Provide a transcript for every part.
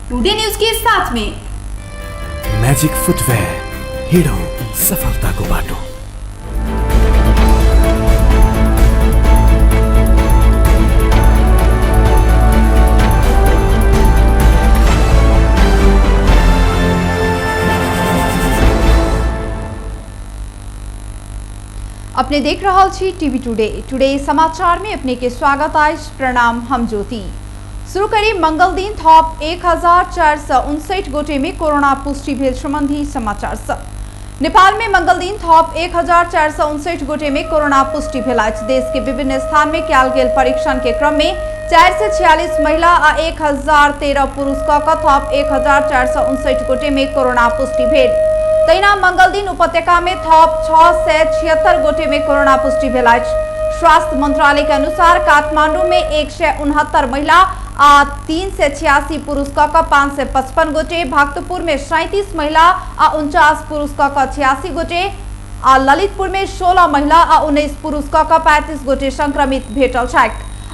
Today news के साथ में। म्याजिक फुटवेयर, हिँडौँ सफलताको बाटो। अपने देख रहल छी टीवी टुडे। टुडे समाचार में अपने के स्वागत अछि। प्रणाम, हम ज्योति। शुरू करी मंगल दिन थप 1459 गोटे में कोरोना पुष्टि भेल संबंधी समाचार सँ। नेपाल में मंगल दिन थप 1459 गोटे में कोरोना पुष्टि भेल अछि। देश के विभिन्न स्थान में कयल गेल परीक्षण के क्रम में 446 महिला आ 1013 पुरुष क क थप 1459 गोटे में कोरोना पुष्टि भेल। तहिना मंगल दिन उपत्यका में थप 676 गोटे में कोरोना पुष्टि भेल अछि। स्वास्थ्य मंत्रालय के अनुसार काठमांडू में 169 महिला आ 386 पुरुष क क 555 गोटे, भक्तपुर में 37 महिला आ 49 पुरुष क क 86 गोटे आ ललितपुर में 16 महिला आ 19 पुरुष क क 35 गोटे संक्रमित भेटल छथि।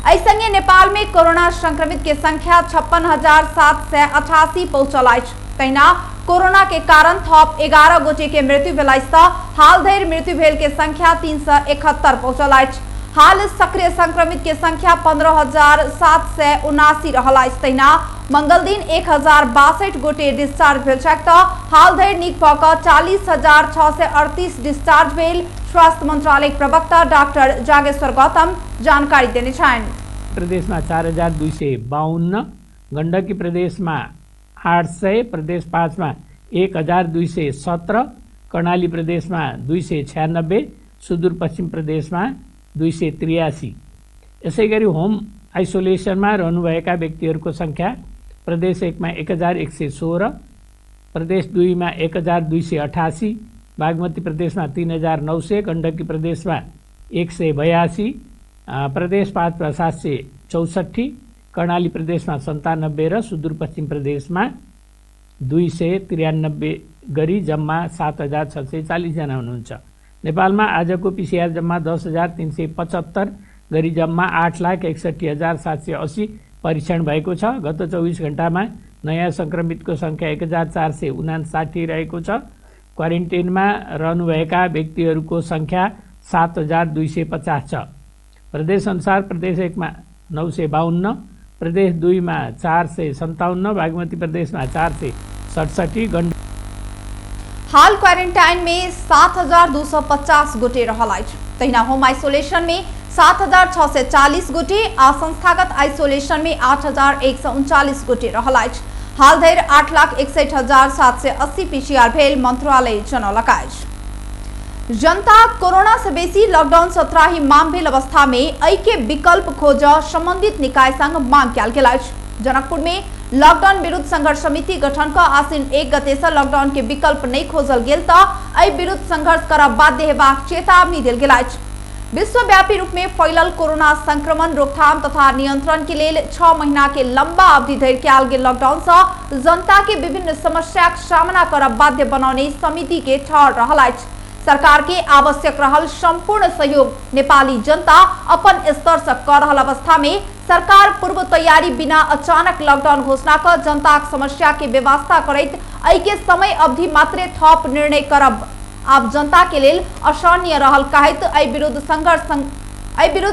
एहि संगे नेपाल में कोरोना संक्रमित के संख्या 56,788 पहुंचल अछि। तहिना कोरोना के कारण थप 11 गोटे के मृत्यु भेल अछि त हाल धरि मृत्यु भेल के संख्या 371 पहुंचल अछि। हाल सक्रिय संक्रमित के संख्या 15,779 रहल अछि। तहिना मंगल दिन 1062 गोटे डिस्चार्ज भेल छथि त हाल धरि नीक भऽ कऽ 40,638 डिस्चार्ज भेल स्वास्थ्य मंत्रालय प्रवक्ता डाक्टर जागेश्वर गौतम जानकारी देने छनि। प्रदेशमा 4252, गण्डकी प्रदेशमा 800, प्रदेश 5मा 1217, कर्णाली प्रदेशमा 296, सुदूरपश्चिम प्रदेशमा 283। यसै गरी होम आइसोलेसनमा रहनुभएका व्यक्तिहरूको सङ्ख्या प्रदेश 1मा 1116, प्रदेश 2मा 1288, बागमती प्रदेशमा 3900, गण्डकी प्रदेशमा 182, प्रदेश 5मा 764, कर्णाली प्रदेशमा 97 र सुदूरपश्चिम प्रदेशमा 293 गरी जम्मा 7640 जना हुनुहुन्छ। नेपालमा आजको पिसिआर जम्मा 10,375 गरी जम्मा 8,61,780 परीक्षण भएको छ। गत 24 घण्टामा नयाँ सङ्क्रमितको सङ्ख्या 1459 रहेको छ। क्वारेन्टाइनमा रहनुभएका व्यक्तिहरूको सङ्ख्या 7250 छ। प्रदेश अनुसार प्रदेश 1मा 952, प्रदेश 2मा 457, बागमती प्रदेशमा 467, गण्ड हाल क्वारेंटाइन में 7250 गोटे रहल अछि। तहिना होम आइसोलेशन में 7640 गोटे आ संस्थागत आइसोलेशन में 8139 गोटे रहल अछि। हाल धरि 8,61,780 पीसीआर भेल मंत्रालय जनौलक अछि। जनता कोरोना से बेसी लॉकडाउन से त्राहिमाम भेल अवस्था में एहि के विकल्प खोज संबंधित निकाय संग मांग कयल गेल अछि। जनकपुर में लॉकडाउन विरुद्ध संघर्ष समिति गठन क आश्विन 1 गते से लॉकडाउन के विकल्प नहीं खोजल गेल त एहि विरुद्ध संघर्ष करब बाध्य हेबाक चेतावनी देल गेल अछि। विश्वव्यापी रूप में फैलल कोरोना संक्रमण रोकथाम तथा नियंत्रण के लेल 6 महीना के लंबा अवधि धरि कयल गेल लॉकडाउन से जनता के विभिन्न समस्याक सामना करब बाध्य बनौने समिति के ठहर रहल अछि। सरकार के आवश्यक रहल संपूर्ण सहयोग नेपाली जनता अपन स्तर से क रहल अवस्था में सरकार पूर्व तैयारी बिना अचानक लॉकडाउन घोषणा क जनताक समस्या के व्यवस्था करैत एहि के समय अवधि मात्रे थप निर्णय करब आब जनता के लेल असहनीय रहल कहैत एहि विरुद्ध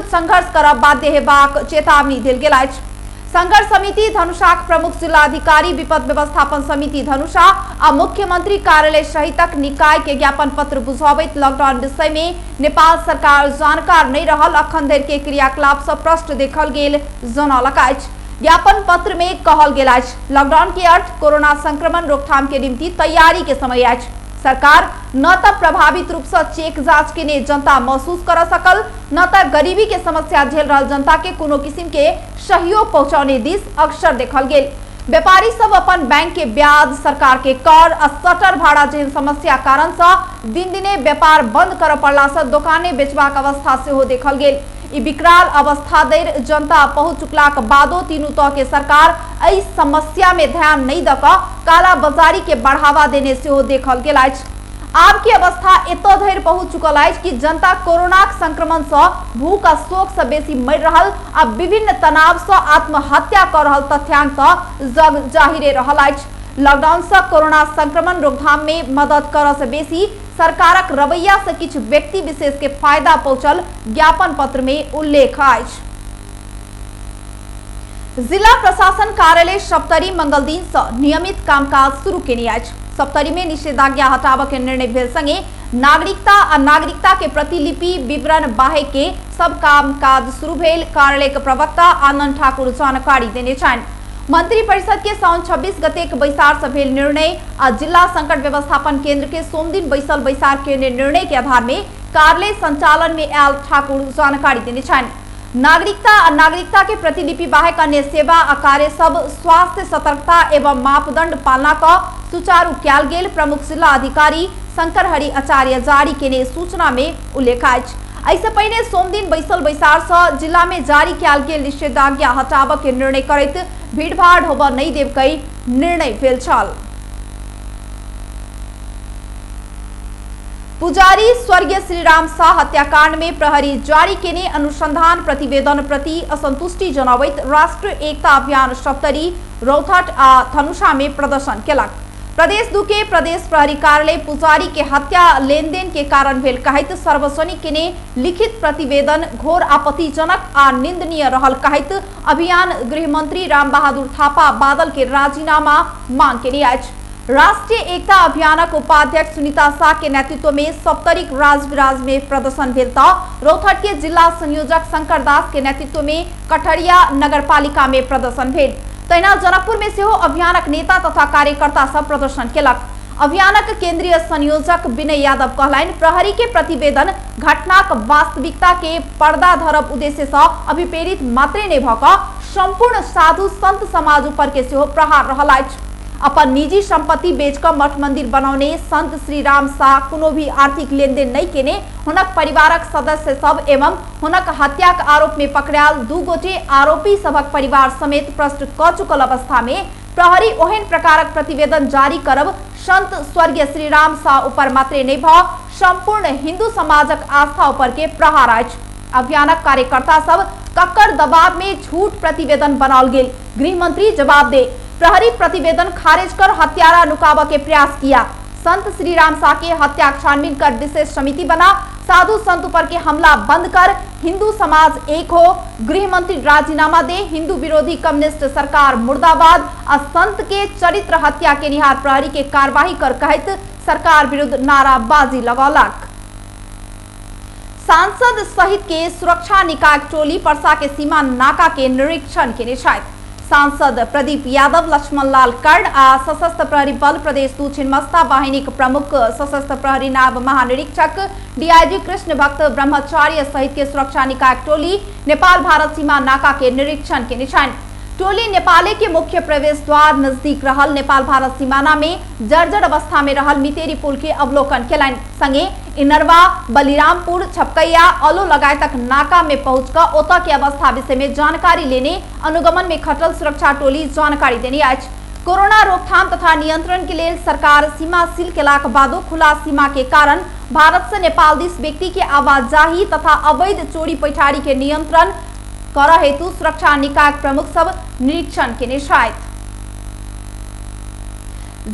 संघर्ष करब बाध्य हेबाक चेतावनी देल गेल अछि। संघर्ष समिति धनुषाक प्रमुख जिलाधिकारी, विपद व्यवस्थापन समिति धनुषा आ मुख्यमंत्री कार्यालय सहितक निकाय के ज्ञापन पत्र बुझाबैत लॉकडाउन विषय में नेपाल सरकार जानकार नहीं रहल अखन धरि के क्रियाकलाप से प्रश्न देखल गेल जनौलक अछि। ज्ञापन पत्र में कहल गेल अछि, लॉकडाउन के अर्थ कोरोना संक्रमण रोकथाम के निम्ति तैयारी के समय अछि। सरकार न त प्रभावित रूप से चेक जांच के ने जनता महसूस कर सकल, न त गरीबी के समस्या झेल रहल जनता के कोनो किसिम के सहयोग पहुंचाने दिस अक्सर देखल गेल। व्यापारी सब अपन बैंक के ब्याज, सरकार के कर आ शटर भाड़ा जेहन समस्या कारण से दिन दिने व्यापार बंद कर पड़ला से दोकाने बेचबाक अवस्था सेहो देखल गेल। ई विकराल अवस्था धरि जनता पहुंच चुकलाक बादो तीनू तह के सरकार एहि समस्या में ध्यान नहीं दऽ कऽ कालाबाजारी के बढ़ावा देने सेहो देखल गेल अछि। आब के अवस्था एतय धरि पहुंच चुकल अछि कि जनता कोरोनाक संक्रमण सँ भूख आ शोक सँ बेसी मरि रहल आ विभिन्न तनाव सँ आत्महत्या कऽ रहल तथ्यांक तऽ जग जाहिरे रहल अछि। लॉकडाउन सँ कोरोना संक्रमण रोकथाम में मदद करऽ सँ बेसी सरकारक रवैया सँ किछु व्यक्ति विशेष के फायदा पहुंचल ज्ञापन पत्र में उल्लेख अछि। जिला प्रशासन कार्यालय सप्तरी मंगलदिन सँ नियमित कामकाज शुरू केने अछि। सप्तरी में निषेधाज्ञा हटाबऽ के निर्णय भेल संगे नागरिकता आ नागरिकता के प्रतिलिपि विवरण बाहे के सब कामकाज शुरू भेल कार्यालय के प्रवक्ता आनंद ठाकुर जानकारी देने छनि। मंत्री परिषद के साउन 26 गते के बैसार से भेल निर्णय आ जिला संकट व्यवस्थापन केंद्र के सोमदिन बैसल बैसार के निर्णय के आधार में कार्यालय संचालन में आयल ठाकुर जानकारी देने छनि। नागरिकता आ नागरिकता के प्रतिलिपि बाहेक अन्य सेवा आ कार्य सब स्वास्थ्य सतर्कता एवं मापदंड पालना क सुचारू कयल गेल प्रमुख जिला अधिकारी शंकर हरि आचार्य जारी केने सूचना में उल्लेख अछि। एहिसँ पहिने सोमदिन बैसल बैसार सँ जिला में जारी कयल गेल निषेधाज्ञा हटाबऽ के निर्णय करैत भीड़भाड़ होबऽ नहि देबकै निर्णय भेल छल। पुजारी स्वर्गीय श्रीराम शाह हत्याकांड में प्रहरी जारी केने अनुसंधान प्रतिवेदन प्रति असंतुष्टि जनाबैत राष्ट्रीय एकता अभियान सप्तरी रौथट आ धनुषा में प्रदर्शन केलक। प्रदेश 2 के प्रदेश प्रहरी कार्यालय पुजारी के हत्या लेनदेन के कारण भेल कहैत सार्वजनिक केने लिखित प्रतिवेदन घोर आपत्तिजनक आ निंदनीय रहल कहैत अभियान गृहमंत्री रामबहादुर थापा बादल के राजीनामा मांग केने अछि। राष्ट्रीय एकता अभियानक उपाध्यक्ष सुनीता शाह के नेतृत्व में सप्तरीक राजविराज में प्रदर्शन भेल त रौथट के जिला संयोजक शंकर दास के नेतृत्व में कटहरिया नगरपालिका में प्रदर्शन भेल। तहिना जनकपुर में सेहो अभियानक नेता तथा कार्यकर्ता सब प्रदर्शन केलक। अभियानक केंद्रीय संयोजक विनय यादव कहलनि प्रहरी के प्रतिवेदन घटनाक वास्तविकता के पर्दा धरब उद्देश्य सँ अभिप्रेरित मात्रे नहि भऽ कऽ संपूर्ण साधु संत समाज ऊपर के सेहो प्रहार रहल अछि। अपन निजी संपत्ति बेच कऽ मठ मंदिर बनौने संत श्री राम शाह कोनो भी आर्थिक लेनदेन नहि केने हुनक परिवारक सदस्य सब एवं हुनक हत्याक आरोप में पकड़ायल 2 गोटे आरोपी सभक परिवार समेत प्रश्न कऽ चुकल अवस्था में प्रहरी ओहन प्रकारक प्रतिवेदन जारी करब संत स्वर्गीय श्री राम शाह ऊपर मात्रे नहि भऽ संपूर्ण हिंदू समाजक आस्था ऊपर के प्रहार अछि। अभियानक कार्यकर्ता सब कक्कर दबाव में झूठ प्रतिवेदन बनाओल गेल, गृहमंत्री जवाब दे, प्रहरी प्रतिवेदन खारिज कर हत्यारा नुकाबऽ के प्रयास किया, संत श्री राम शाह के हत्या छानबीन कर विशेष समिति बना, साधु संत ऊपर के हमला बंद कर, हिंदू समाज एक हो, गृहमंत्री राजीनामा दे, हिंदू विरोधी कम्युनिस्ट सरकार मुर्दाबाद आ संत के चरित्र हत्या के निहार प्रहरी के कार्यवाही कर कहैत सरकार विरुद्ध नाराबाजी लगौलक। सांसद सहित के सुरक्षा निकाय टोली परसा के सीमा नाका के निरीक्षण केने छथि। सांसद प्रदीप यादव, लक्ष्मण लाल कर्ण आ सशस्त्र प्रहरी बल प्रदेश 2 छिन्नमस्ता वाहिनी के प्रमुख सशस्त्र प्रहरी नायब महानिरीक्षक डीआईजी कृष्ण भक्त ब्रह्मचार्य सहित के सुरक्षा निकाय टोली नेपाल भारत सीमा नाका के निरीक्षण केने छनि। टोली नेपाले के मुख्य प्रवेश द्वार नजदीक रहल नेपाल भारत सीमाना में जर्जर अवस्था में रहल मितेरी पुल के अवलोकन केलनि। संगे इनरवा, बलिरामपुर, छपकैया, अलो लगायतक नाका में पहुंचकर ओतऽ के अवस्था विषय में जानकारी लेने अनुगमन में खटल सुरक्षा टोली जानकारी देने अछि। कोरोना रोकथाम तथा नियंत्रण के लेल सरकार सीमा सील केलाक बादो खुला सीमा के कारण भारत से नेपाल दिस व्यक्ति के आवाजाही तथा अवैध चोरी पैठारी के नियंत्रण कर हेतु सुरक्षा निकाय प्रमुख सब निरीक्षण केने छथि।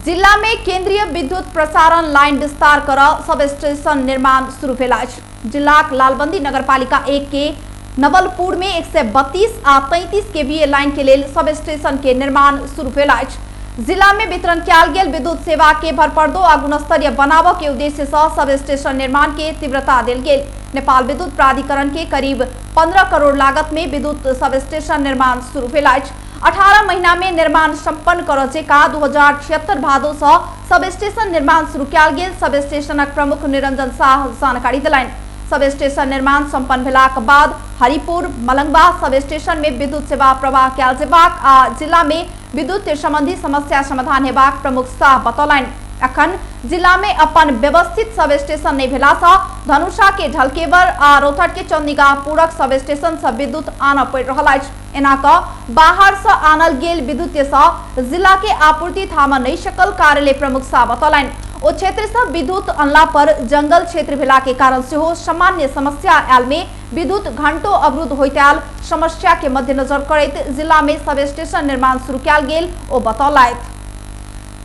जिला में केंद्रीय विद्युत प्रसारण लाइन विस्तार कर सब स्टेशन निर्माण शुरू भेल अछि। जिलाक लालबंदी नगरपालिका 1 के नवलपुर में 132 आ 33 केवीए लाइन के लेल सब स्टेशन के निर्माण शुरू भेल अछि। जिला में वितरण कयल गेल विद्युत सेवा के भरपर्दो आ गुणस्तरीय बनाबऽ के उद्देश्य सँ सब स्टेशन निर्माण के तीव्रता देल गेल। नेपाल विद्युत प्राधिकरण के करीब 15 करोड़ लागत में विद्युत सब स्टेशन निर्माण शुरू भेल अछि। 18 महीना में निर्माण संपन्न करऽ जेका 2076 भादो सँ सब स्टेशन निर्माण शुरू कयल गेल। सब स्टेशनक प्रमुख निरंजन शाह जानकारी देलनि। सब स्टेशन निर्माण संपन्न भेलाक बाद हरिपुर, मलंगवा सब स्टेशन में विद्युत सेवा प्रवाह कयल जेबाक आ जिला में विद्युत संबंधी समस्या समाधान हेबाक प्रमुख शाह बतौलनि। अखन जिला में अपन व्यवस्थित सब स्टेशन नहीं भेला सँ धनुषा के ढलकेवर आ रौतहट के चंदीगाहपुरक सब स्टेशन सँ विद्युत आनऽ पड़ि रहल अछि। एना कऽ बाहर सँ आनल गेल विद्युत सँ जिला के आपूर्ति थामऽ नहीं सकल कार्यालय प्रमुख शाह बतौलनि। ओ क्षेत्र से विद्युत अनला पर जंगल क्षेत्र भेला के कारण सेहो सामान्य समस्या आयल में विद्युत घंटों अवरुद्ध होइत आयल समस्या के मद्देनजर करैत जिला में सब स्टेशन निर्माण शुरू कयल गेल ओ बतौलथि।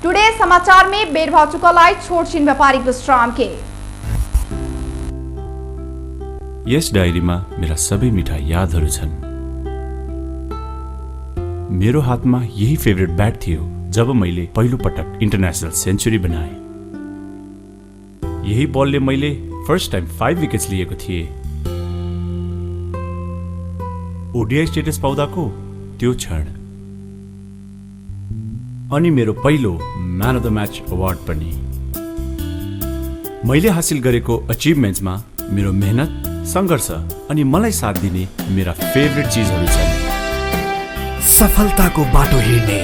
टुडे समाचार में बेर भ चुकल अछि छोट छिन व्यापारिक विश्राम के। यस डायरीमा मेरा सबै मिठा यादहरू छन्। मेरो हातमा यही फेभरेट ब्याट थियो जब मैले पहिलो पटक इन्टरनेसनल सेन्चुरी बनाएँ। यही बलले मैले फर्स्ट टाइम 5 विकेट्स लिएको थिएँ। ओडिआई स्टेटस पाउँदाको त्यो क्षण अनि मेरो पहिलो man of the match award पनि। मैले हासिल गरेको अचिभमेन्ट्समा मेरो मेहनत, सङ्घर्ष अनि मलाई साथ दिने मेरा फेभरेट चिजहरू छन्। सफलताको बाटो हिँड्ने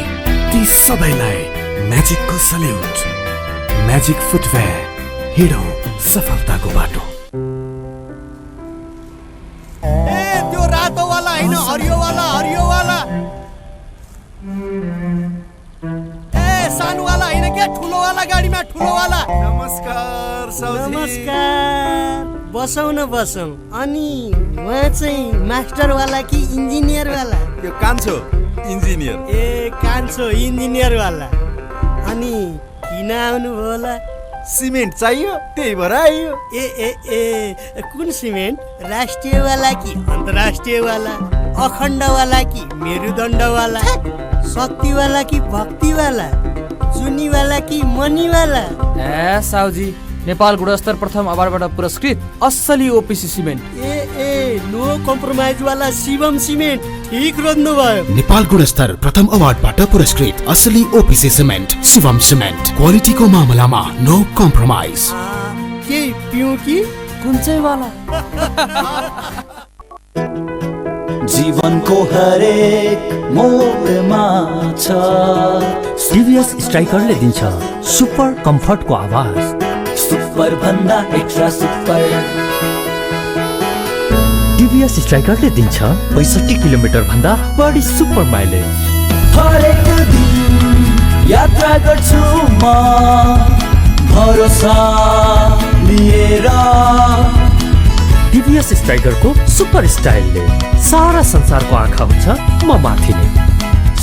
ती सबैलाई म्याजिकको सल्युट। म्याजिक फुटवेयर, हिँडौँ सफलताको बाटो। ए त्यो रातो वाला हैन, हरियो वाला, हरियो वाला। ए सानो वाला हैन के, ठुलो वाला गाडीमा, ठुलो वाला। नमस्कार साउजी। नमस्कार, बसौँ न बसौँ। अनि उहाँ चाहिँ मास्टर वाला कि इन्जिनियर वाला? त्यो कान्छो इन्जिनियर। ए कान्छो इन्जिनियर वाला। अनि किन आउनुभयो होला? सिमेन्ट चाहियो त्यही भएर आइयो। ए ए ए कुन सिमेन्ट? राष्ट्रिय वाला कि अन्तर्राष्ट्रिय वाला? अखण्ड वाला कि मेरुदण्ड वाला? शक्ति वाला कि भक्ति वाला? चुनी वाला कि मनी वाला? ए साउजी, नेपाल गुणस्तर प्रथम अवार्डबाट पुरस्कृत असली ओपिसी सिमेन्ट। ए ए नो कम्प्रोमाइज वाला शिवम सिमेन्ट, ठीक रोज्नु भयो। नेपाल गुणस्तर प्रथम अवार्डबाट पुरस्कृत असली ओपिसी सिमेन्ट, शिवम सिमेन्ट। क्वालिटीको मामलामा नो कम्प्रोमाइज। के पिउँ कि कुन चाहिँ वाला? जीवनको हरेक मोडमा छ टिभीएस स्ट्राइकरले दिन्छ सुपर कम्फर्टको आवाज। सुपर भन्दा एक्स्ट्रा सुपर। टिभीएस स्ट्राइकरले दिन्छ 65 किलोमिटर भन्दा बढी सुपर माइलेज। हरेक दिन यात्रा गर्छु म भरोसा लिएर। टिभीएस स्ट्राइकरको सुपर स्टाइलले सारा संसारको आँखा हुन्छ म माथि नै।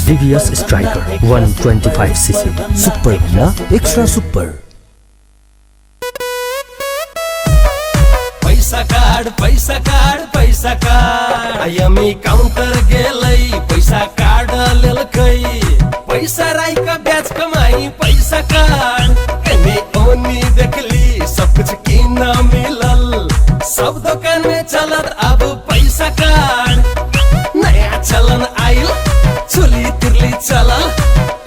टिभीएस स्ट्राइकर 125 सीसी, सुपर भन्दा एक्स्ट्रा सुपर। पैसा कार्ड, पैसा कार्ड, पैसा कार्ड। आइएमई काउंटर गेलै पैसा कार्ड लेलकै। पैसा राई का ब्याज कमाई पैसा कार्ड। एने ओनी देखली सब कुछ किन मिलल, सब दुकान में चलत अब पैसा कार्ड। नया चलन आइल चुली तिरली चलल,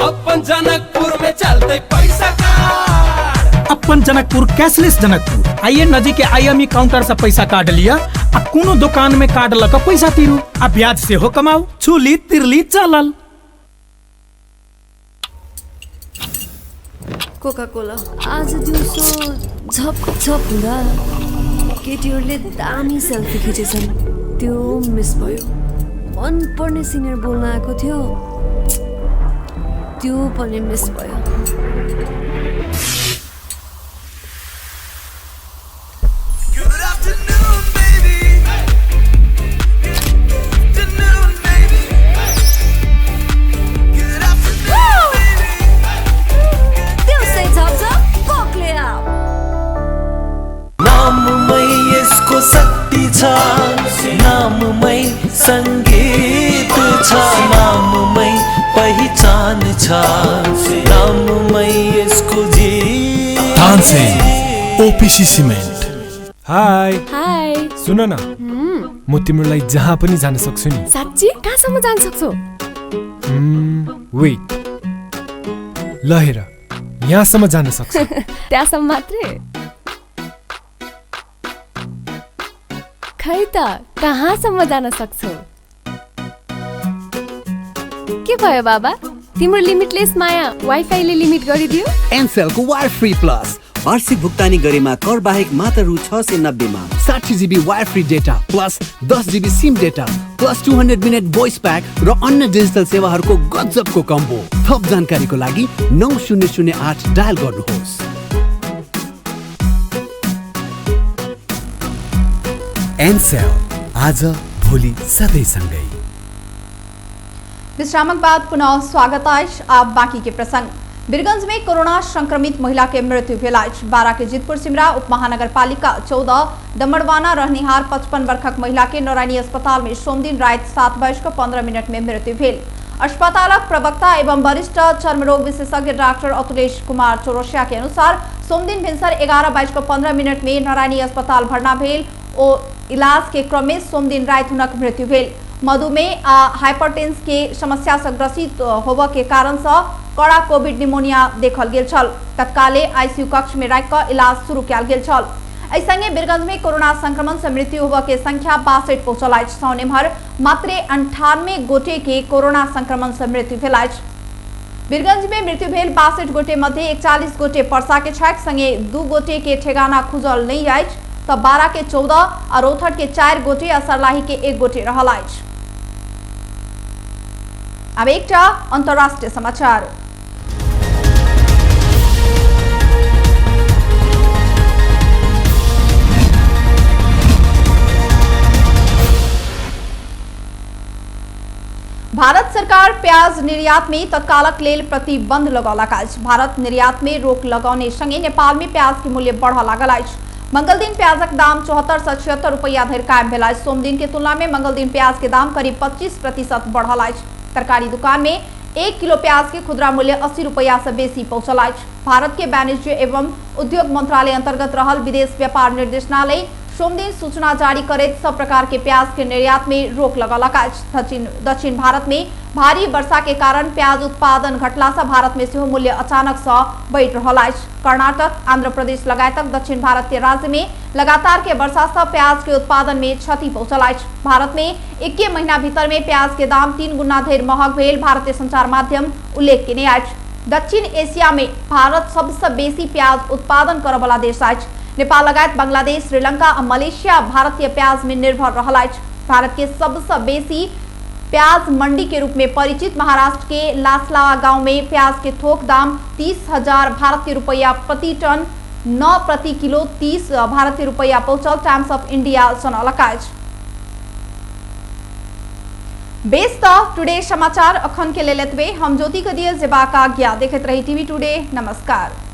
अपन जनकपुर में चलते पैसा कार्ड। अपन जनकपुर कैशलेस जनकपुर। आइए नजीक के आईएमई काउंटर से पैसा कार्ड लिया आ कोनो दुकान में कार्ड लग पैसा तिरू आ ब्याज से हो कमाऊ। चुली तिरली चलल। कोका कोला आज दिउँसो झप झप हुँदा केटीहरूले दामी सेल्फी खिचेछन्, त्यो मिस भयो। मनपर्ने सिनियर बोल्न आएको थियो, त्यो पनि मिस भयो। नाममै संगीत छ, नाममै पहिचान छ, नाममै यसको जीवन। Tansen OPC cement. Hi hi, सुन न, म तिम्रो लागि जहाँ पनि जान सक्छु नि। साँच्ची? कहाँसम्म जान सक्छौ? वेट, ल हेर, यहाँसम्म जान सक्छु। त्यहाँसम्म मात्रै? खै त कहाँसम्म जान सक्छौ? के भयो बाबा, तिम्रो लिमिटलेस माया वाइफाईले लिमिट गरिदियो? एनसेलको वायर फ्री प्लस वार्षिक भुक्तानी गरेमा कर बाहेक मात्र रु 690 मा 60 GB wire free data plus 10 GB SIM data plus 200 minute voice pack र अन्य डिजिटल सेवाहरूको गजबको कम्बो। थप जानकारीको लागि 9008 डायल गर्नुहोस्। एनसेल आज भोलि सधैँ सँगै। विश्रामक बाद पुनः स्वागत अछि। आब बाकी के प्रसंग। बीरगंज में कोरोना संक्रमित महिला के मृत्यु भेल अछि। 12 के जितपुर सिमरा उप महानगरपालिका 14 दमड़वाना रहनिहार 55 वर्षक महिला के नौरानी अस्पताल में सोमदिन राति 7:15 में मृत्यु भेल। अस्पतालक प्रवक्ता एवं वरिष्ठ चर्मरोग विशेषज्ञ डॉक्टर अतुलेश कुमार चौरसिया के अनुसार सोमदिन भिनसर 11:15 में नारायणी अस्पताल भर्ना भेल। ओ इलाज के क्रम में सोमदिन राति हुनक मृत्यु भेल। मधुमेह आ हाइपरटेंस के समस्या से ग्रसित होबय के कारण से कड़ा कोविड निमोनिया देखल गेल छल। तत्काले आईसीयू कक्ष में राखि कऽ इलाज शुरू कयल गेल छल। एहि संगे बीरगंज में कोरोना संक्रमण से मृत्यु होबय के संख्या 62 पहुंचल अछि। सौन एम्हर मात्रे 98 गोटे के कोरोना संक्रमण से मृत्यु भेल अछि। बीरगंज में मृत्यु भेल 62 गोटे मध्य 41 गोटे परसा के छथि, संगे 2 गोटे के ठेगाना खुजल नहीं अछि तो 12 के 14 आ रौथट के 4 गोटे आ सरलाही के 1 गोटे रहल अछि। अब एकटा अंतर्राष्ट्रीय समाचार। भारत सरकार प्याज निर्यात में तत्कालक लेल प्रतिबंध लगौलक अछि। भारत निर्यात में रोक लगौने संगे नेपाल में प्याज के मूल्य बढ़ऽ लागल अछि। मंगल दिन प्याजक दाम 74 से 76 रुपया धरि कायम भेल अछि। सोमदिन के तुलना में मंगल दिन प्याज के दाम करीब 25% बढ़ल अछि। तरकारी दुकान में 1 किलो प्याज के खुदरा मूल्य 80 रुपया से बेसी पहुंचल अछि। भारत के वाणिज्य एवं उद्योग मंत्रालय अंतर्गत रहल विदेश व्यापार निर्देशनालय सोमदिन सूचना जारी करैत सब प्रकार के प्याज के निर्यात में रोक लगौलक अछि। दक्षिण भारत में भारी वर्षा के कारण प्याज उत्पादन घटला से भारत में सेहो मूल्य अचानक से बढ़ि रहल अछि। कर्नाटक, आंध्र प्रदेश लगायतक दक्षिण भारत के राज्य में लगातार के वर्षा से प्याज के उत्पादन में क्षति पहुंचल अछि। भारत में 1 महीना भीतर में प्याज के दाम 3 गुना धरि महग भेल भारतीय संचार माध्यम उल्लेख केने अछि। दक्षिण एशिया में भारत सबसे बेसी प्याज उत्पादन करऽवला देश अछि। नेपाल लगायत बांग्लादेश, श्रीलंका आ मलेशिया भारतीय प्याज में निर्भर रहल अछि। भारत के सबसे बेसी प्याज मंडी के रूप में परिचित महाराष्ट्र के लासलावा गांव में प्याज के थोक दाम 30,000 भारतीय रुपया प्रति टन 9 प्रति किलो 30 भारतीय रुपया पहुंचल टाइम्स ऑफ इंडिया जनौलक अछि। बेस त टुडे समाचार अखन के लेल एतबे। हम ज्योति के दिए जेबाक आज्ञा। देखैत रही टीवी टुडे। नमस्कार।